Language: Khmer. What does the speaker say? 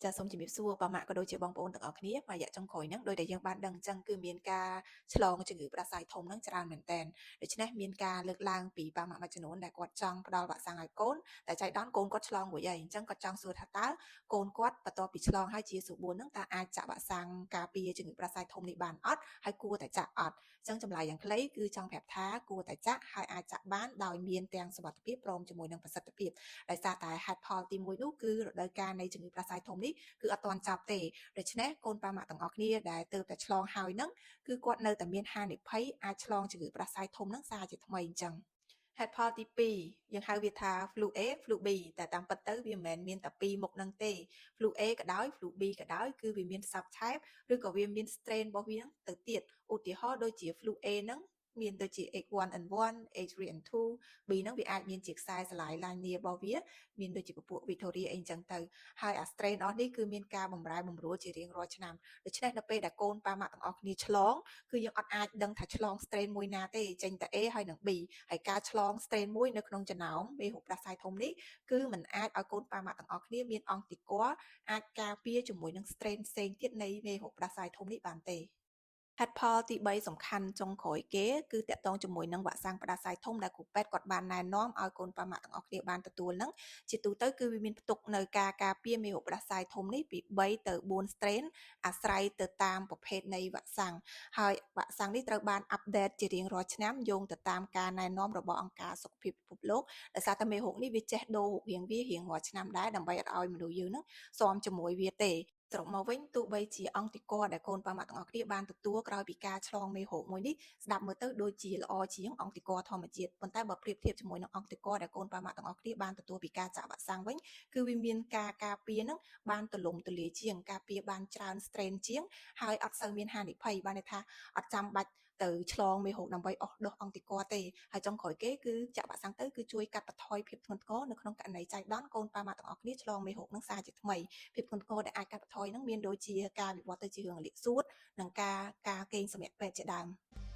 ចាសូមជំរាបសួរប៉ាម៉ាក់ក៏ដូចជាបងប្អូនទាំងអស់គ្នាមួយរយៈចុងក្រោយហ្នឹងដោយដែលយើងបានដឹងអញ្ចឹងគឺមានការឆ្លងជំងឺផ្ដាសាយធំហ្នឹងច្រើនមែនទែនដូច្នេះមានការលើកឡើងពីប៉ាម៉ាក់មួយចំនួនដែលគាត់ចង់ផ្ដល់វ៉ាក់សាំងឲ្យកូនតែចៃដន្យកូនគាត់ឆ្លងរួចហើយអញ្ចឹងគាត់ចង់សួរថាតើកូនគាត់បន្ទាប់ពីឆ្លងហើយជាសួរ4ហ្នឹងតើអាចចាក់វ៉ាក់សាំងការពារជំងឺផ្ដាសាយធំនេះបានអត់ហើយគួរតែចាក់អត់អញ្ចឹងចម្លើយយ៉ាងខ្លីគឺចង់ប្រាប់ថាគួរតែចាក់ហើយអាចចាក់បានដោយមានទាំងសុវត្ថិភាពព្រមជាមួយនឹងប្រសិទ្ធភាពដោយសារតែហេតុផលទី1នោះគឺរដូវកាលនៃជំងឺផ្ដាសាយធំនេះគឺអត់ទាន់ចប់ទេដូច្នេះកូនប៉ាម៉ាក់ទាំងអស់គ្នាដែលទើបតែឆ្លងហើយហ្នឹងគឺគាត់នៅតែមានហានិភ័យអាចឆ្លងជំងឺផ្ដាសាយធំហ្នឹងសារជាថ្មីអញ្ចឹងហេតុផលទី2យើងហៅវាថា flu A flu B តែតាមពិតទៅវាមិនមែនមានតែពីរមុខហ្នឹងទេ flu A ក៏ដោយ flu B ក៏ដោយគឺវាមាន subtype ឬក៏វាមាន strain របស់វាទៅទៀតឧទាហរណ៍ដូចជា flu A ហ្នឹងមានដូចជា H1N1 H3N2 B ហ្នឹងវាអាចមានជាខ្សែស្រឡាយឡាញនារបស់វាមានដូចជាពពួក Victoria អីចឹងទៅហើយអា strain អស់នេះគឺមានការបំរែបំរួលជារៀងរាល់ឆ្នាំដូច្នេះនៅពេលដែលកូនប៉ាម៉ាក់ទាំងអស់គ្នាឆ្លងគឺយើងអត់អាចដឹងថាឆ្លង strain មួយណាទេចេញតែ A ហើយនិង B ហើយការឆ្លង strain មួយនៅក្នុងចំណោមមេរោគផ្ដាសាយធំនេះគឺมันអាចឲ្យកូនប៉ាម៉ាក់ទាំងអស់គ្នាមានអង្គតិករអាចការពារជាមួយនឹង strain ផ្សេងទៀតនៃមេរោគផ្ដាសាយធំនេះបានទេហេតុផលទី3សំខាន់ចុងក្រោយគេគឺតាក់ទងជាមួយនឹងវ៉ាក់សាំងផ្ដាសាយធំដែលគ្រូពេទ្យគាត់បានណែនាំឲ្យកូនប៉ាម៉ាក់ទាំងអស់គ្នាបានទទួលហ្នឹងជាទូទៅគឺវាមានផ្ទុកនៅការការពារមេរោគផ្ដាសាយធំនេះពី3ទៅ4 strain អាស្រ័យទៅតាមប្រភេទនៃវ៉ាក់សាំងហើយវ៉ាក់សាំងនេះត្រូវបាន update ជារៀងរាល់ឆ្នាំយោងទៅតាមការណែនាំរបស់អង្គការសុខភាពពិភពលោកដោយសារតែមេរោគនេះវាចេះដូររូបរាងវារៀងរាល់ឆ្នាំដែរដើម្បីអត់ឲ្យមនុស្សយើងហ្នឹងស៊ាំជាមួយវាទេសរុបមកវិញទោះបីជាអង្គតិករដែលកូនប៉ាម៉ាក់ទាំងអស់គ្នាបានទទួលក្រោយពីការឆ្លងមេរោគមួយនេះស្ដាប់មើលទៅដូចជាល្អជាងអង្គតិករធម្មជាតិប៉ុន្តែបើប្រៀបធៀបជាមួយនឹងអង្គតិករដែលកូនប៉ាម៉ាក់ទាំងអស់គ្នាបានទទួលពីការចាក់វ៉ាក់សាំងវិញគឺវាមានការការពារនឹងបានទូលំទូលាយជាងការពារបានច្រើន strain ជាងហើយអត់សូវមានហានិភ័យបានន័យថាអត់ចាំបាច់ទៅឆ្លងមេរោគដើម្បីអស់ដុសអង្គតិករទេហើយចុងក្រោយគេគឺចាក់វ៉ាក់សាំងទៅគឺជួយកាត់បន្ថយភាពធ្ងន់ធ្ងរនៅក្នុងករណីចៃដន្យកូនប៉ាម៉ាក់ទាំងអស់គ្នាឆ្លងមេរោគនឹងសារជាថ្មីភាពធ្ងន់ធ្ងរដែលអាចកាត់បន្ថយនឹងមានដូចជាការវិវត្តទៅជារឿងរលាកសួតនិងការការគេងសម្រាកពេទ្យជាដើម។